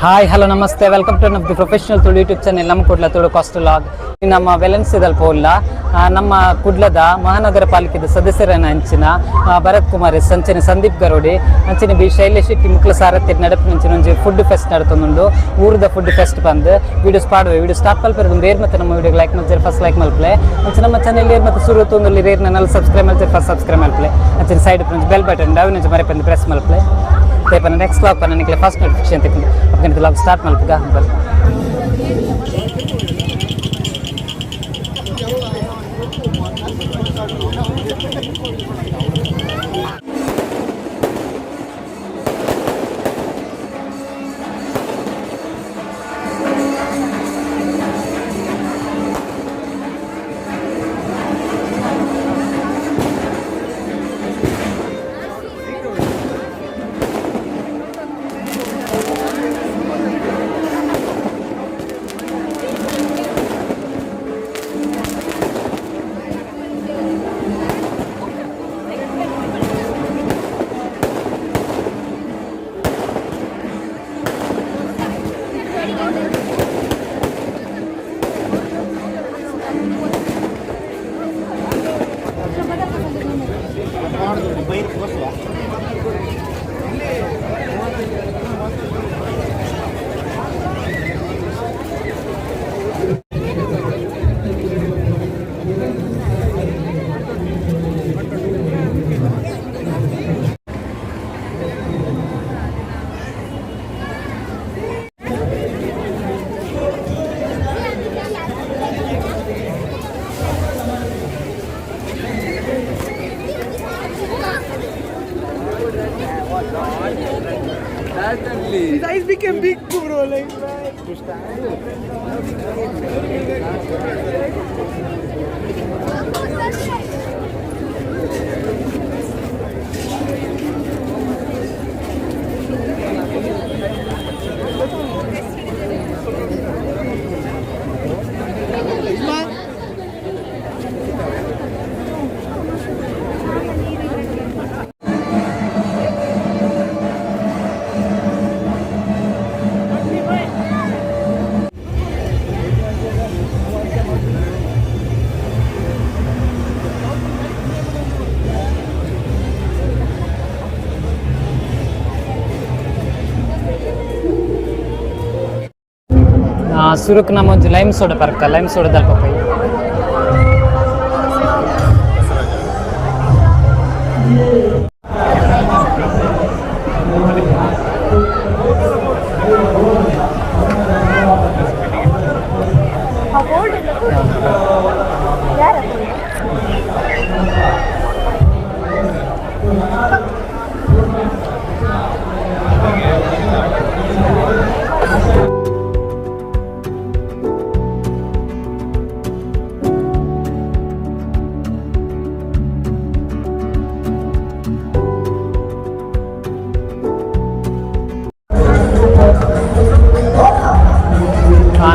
Hi, hello, namaste. Welcome to the professional Tulu YouTube channel, ನಮ್ಮ Kudla Tulu cost log. ನಮ್ಮ ವೆಲೆನ್ಸಿದಲ್ಪ ಉಲ್ಲ ನಮ್ಮ ಕುಡ್ಲದ ಮಹಾನಗರ ಪಾಲಿಕೆದ ಸದಸ್ಯರನ್ನ ಅಂಚಿನ ಭರತ್ ಕುಮಾರ್ ಎಸ್, ಅಂಚನೆ ಸಂದೀಪ್ ಗರೋಡಿ, ಅಂಚನೆ ಬಿ ಶೈಲೇಶ್ ಶೆಟ್ಟಿ ಮುಕ್ಲ ಸಾರಥ್ಯ ನಡಪಿನಂಚಿನ ಒಂಜಿ ಫುಡ್ ಫೆಸ್ಟ್ ನಡತೊಂದುಂಡು. ಊರದ ಫುಡ್ ಫೆಸ್ಟ್ ಬಂದು ವಿಡಿಯೋಸ್ ಪಾಡುವೆ. ವಿಡಿಯೋ ಸ್ಟಾಪ್ ಮಲ್ಪೆರೆ ಬೇರ್ ಮತ್ತೆ ನಮ್ಮ ವಿಡಿಯೋ ಲೈಕ್ ಮಲ್ತಾರೆ, ಫಸ್ಟ್ ಲೈಕ್ ಮಲ್ಪಲೆ. ಅಂಚೆ ನಮ್ಮ ಚಾನೆಲ್ ಏರ್ ಮತ್ತೆ ಸುರು ತೊಂದಲ್ಲಿ ರೇರ್ ನಲ್ಲ ಸಬ್ಸ್ಕ್ರೈಬ್ ಮಲ್ತಾರೆ, ಫಸ್ಟ್ ಸಬ್ಸ್ಕ್ರೈಬ್ ಮಲ್ಪಲೆ. ಅಂಚನೆ ಸೈಡ್ ಬೆಲ್ ಬಟನ್ ಡಾವಿನ ಮರೆಪಂದು ಪ್ರೆಸ್ ಮಲ್ಪಲೆ. ಪೇಪರ್ ನೆಕ್ಸ್ಟ್ ವ್ಲಾಗ್ ನನಗೆ ಫಸ್ಟ್ ನೋಟಿಫಿಕೇಶನ್ ತಿಕ್ಕೊಂಡು ಅಪ್ಪ ವ್ಲಾಗ್ ಸ್ಟಾರ್ಟ್ ಮಲ್ಪುಗ ಬಲ್. His eyes became big, bro. Like, ಸುರುಕ್ ನಮ್ಮ ಒಂಜಿ ಲೈಮ್ ಸೋಡ ಪರ್ಕ, ಲೈಮ್ ಸೋಡದಲ್ಪ ಪೋಯಿ.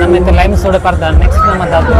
ನಮ್ಮ ಇತ್ತೆ ಲೈಮ್ ಸೋಡ ಪರ್ದ, ನೆಕ್ಸ್ಟ್ ನಮ್ಮ Dadu.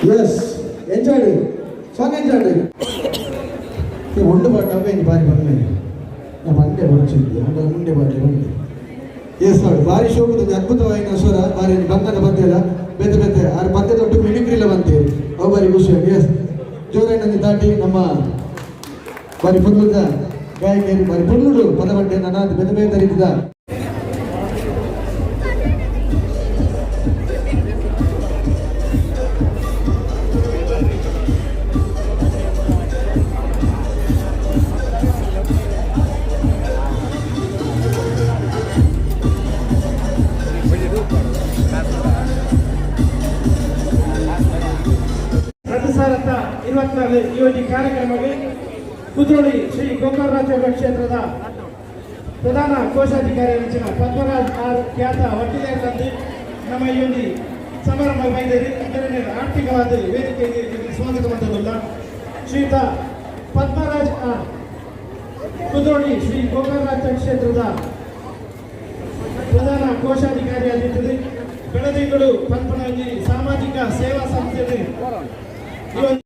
Yes, enjoyed it. Song enjoyed it. ಈ ಒಂದು ಪಾಟ್ ನವ್ವೆ ಬಾರಿ ಬಂದೆ ನಾ ಬಂಡೆ ಬಚ್ಚಿದ್ದೆ ಅಂದ್ರೆ ಮುಂಡೆ ಪಾಟ್ಲೆ ಬಂದೆ. ಎಸ್ ನೋಡಿ ಬಾರಿ ಶೋಕದ ಅದ್ಭುತವಾದ ಸ್ವರ ಬಾರಿ ಬಂಧನ ಪದ್ಯಲ್ಲ ಬೇತೆ ಬೇತೆ ಆರು ಪದ್ಯ ದೊಡ್ಡ ಮಿಮಿಕ್ರಿಲ ಬಂತೀರಿ ಅವು ಬಾರಿ ಖುಷಿ. ಎಸ್ ಜೋರಣ್ಣನ ದಾಟಿ ನಮ್ಮ ಬಾರಿ ಪುಲ್ಲದ ಗಾಯಕಿಯರು ಬಾರಿ ಪುಲ್ಲುಡು ಪದ ಬಂಡೆ ನನ್ನ ಬೇತೆ ಬೇತೆ ರೀತಿದ ಈ ಒಂದು ಕಾರ್ಯಕ್ರಮಕ್ಕೆ ಕುದ್ರೋಳಿ ಶ್ರೀ ಗೋಕರ್ಣೇಶ್ವರ ಕ್ಷೇತ್ರದ ಪ್ರಧಾನ ಕೋಶಾಧಿಕಾರಿ ರಚನ ಪದ್ಮರಾಜ್ ಆರ್ ಖ್ಯಾತ ವಕೀಲರಲ್ಲಿ ನಮ್ಮ ಈ ಒಂದು ಸಮಾರಂಭ ಬೈದೇರಿ ಅದರ ಆರ್ಥಿಕವಾದ ವೇದಿಕೆಗೆ ಸ್ವಾಗತ ಮಾಡಿಲ್ಲ. ಶ್ರೀಯುತ ಪದ್ಮರಾಜ್ ಆರ್ ಕುದ್ರೋಳಿ ಶ್ರೀ ಗೋಕರ್ಣನಾಥ ಕ್ಷೇತ್ರದ ಪ್ರಧಾನ ಕೋಶಾಧಿಕಾರಿಯಾಗಿದ್ದರು ಬೆಳದಿಂಗಳು ಪನ್ಪನ ಒಂಜಿ ಸಾಮಾಜಿಕ ಸೇವಾ ಸಂಸ್ಥೆ ಈ ಒಂದು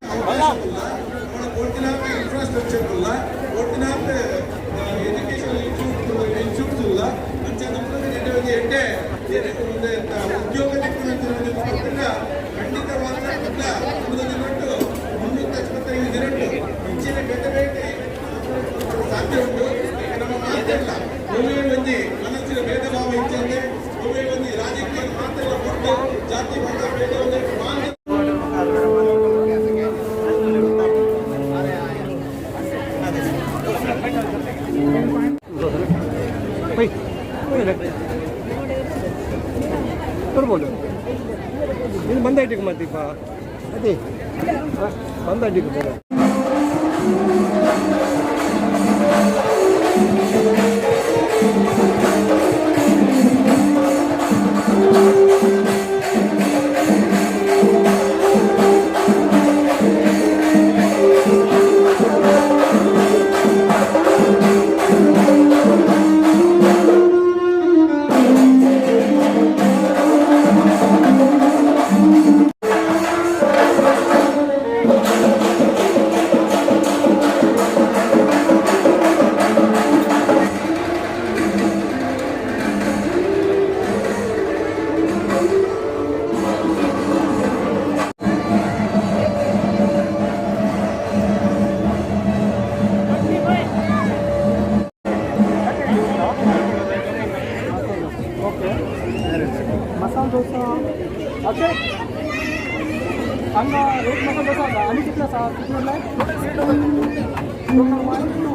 ಇನ್ಫ್ರಾಸ್ಟ್ರಕ್ಚರ್ ಉಲ್ಲ, ಒಟ್ಟಿನಾತ್ ಎಜುಕೇಶನ್ ಇನ್ಸ್ಟಿಟ್ಯೂಟ್ಸ್ ಉಲ್ಲ. ಅಂಚ ಒಂಜಿ ಎಡ್ಡೆ ಉದ್ಯೋಗ ತಿಕ್ಕುನ ಖಂಡಿತವಾದ ಕುಡ್ಲ ದಿನಟ್ಟು 385 ದಿನಟ್ಟು ಇಂಚಿನ ಬೇತೆ ಬೇತೆ ಸಾಧ್ಯ ಉಂಟು. ನಮ್ಮ ಮಾತೆಲ್ಲ ಒವ್ವೇ ಒಂಜಿ ಮನಸ್ಸಿನ ಭೇದ ಭಾವ ಇಚ್ಛಂದೆ, ಒವ್ವೇ ಒಂಜಿ ರಾಜಕೀಯ ಮಾತೆಲ್ಲ ಕೊಟ್ಟು ಜಾತಿ ಮತ ಭೇದ ಮಾನ್ಯ. ಬರ್ಬೋದು. ಇದು ಬಂದಾಯ್ತು ಮತ್ತೀಪ ಅದೇ ಬಂದಾಯ್ತು ಬೇಡ. मसाला डोसा ओके. हांगा एक मसाला डोसा आसा आनी कितले आसा? कितले म्हणल्यार टोटल 1 2.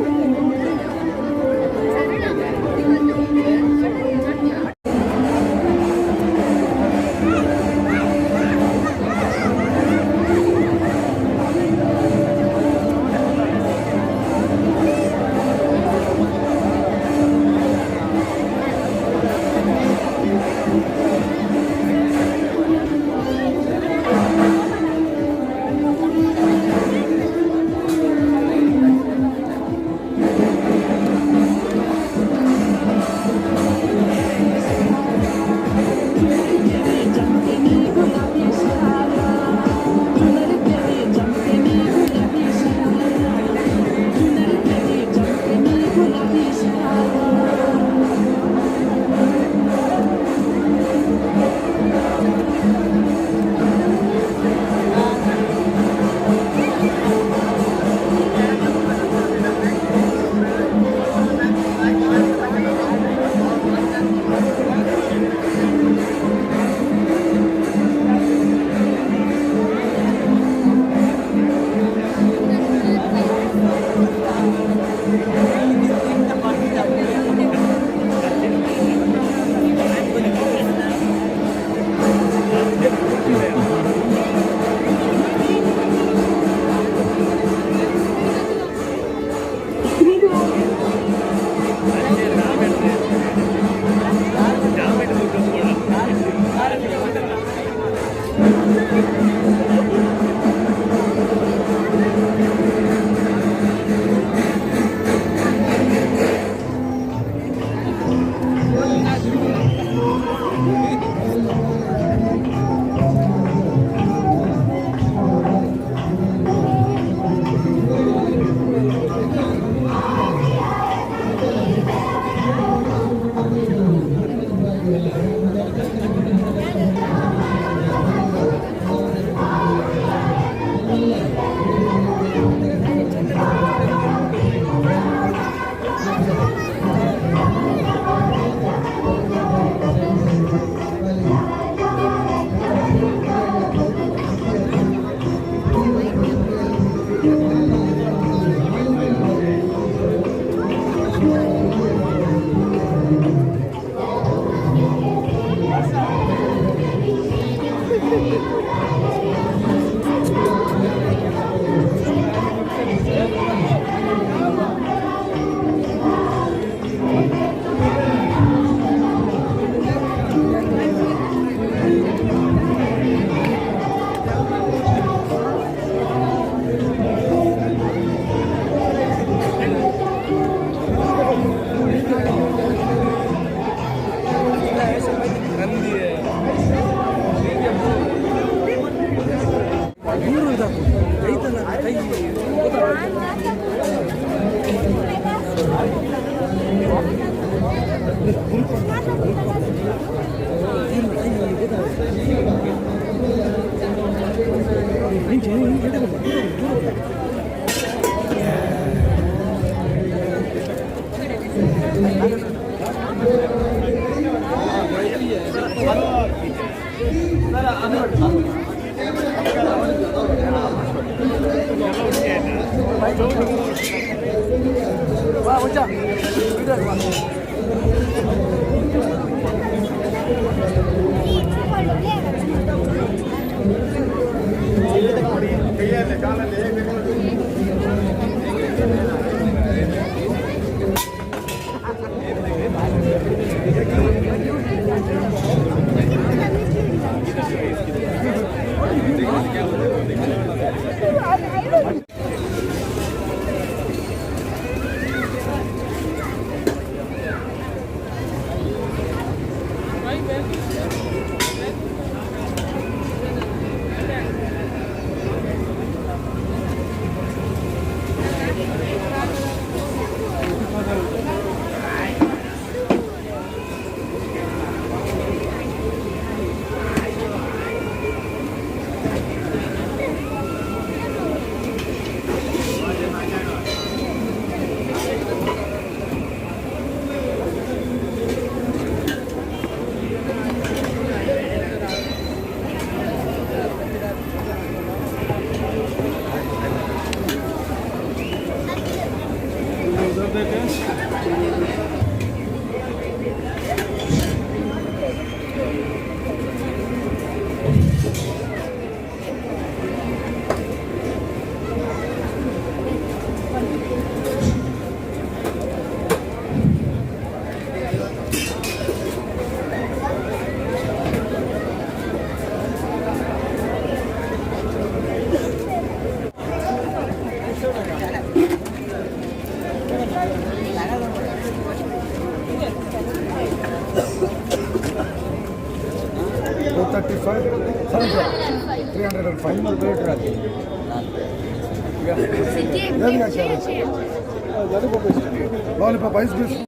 Lollipop ice cream.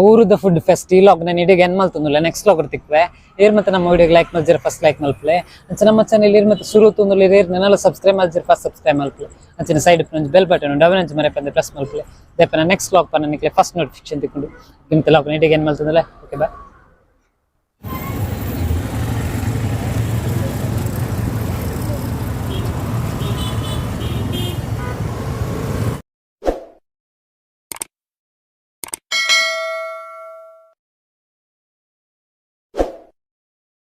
ಊರುದ food fest ಈ ಲಾಗ್ ನಾನು ಇಡೀ ಏನ್ ಮಲ್ತೊಂದುಲ್ಲ, ನೆಕ್ಸ್ಟ್ ಲಾಗ್ ತಿಕ್ವೆ. ಏರ್ ಮತ್ತೆ ನಮ್ಮ ವಿಡಿಯೋಗೆ ಲೈಕ್ ಮಲ್ಜಿರ ಫಸ್ಟ್ ಲೈಕ್ ಮಲ್ಪಲೆ. ಅಂಚೆ ನಮ್ಮ ಚಾನೆಲ್ ಏರ್ ಮತ್ತೆ ಶುರು ತುಂದುಲ್ಲ, ಏರ್ ನೆನಲ ಸಬ್ಸ್ಕ್ರೈಬ್ ಮಲ್ಜಿರ ಫಸ್ಟ್ ಸಬ್ಸ್ಕ್ರೈಬ್ ಮಲ್ಪಲೆ. ಅಂಚಿನ ಸೈಡ್ ಬೆಲ್ ಬಟನ್ ಉಂಡು, ಅವನಂಚೆ ಮರೆ ಪಂದೆ ಪ್ರೆಸ್ ಮಲ್ಪಲೆ. ದೇಪನ ನೆಕ್ಸ್ಟ್ ಲಾಗ್ ಪನ್ನ ನಿಕ್ಲೆ ಫಸ್ಟ್ ನೋಟಿಫಿಕೇಶನ್ ತಿಕ್ಕೊಂಡು. ನಿಮ್ಗೆ ಲಾಗ್ ಇಡೀ ಏನ್ ಮಲ್ತೊಂದುಲ್ಲ. Okay, bye.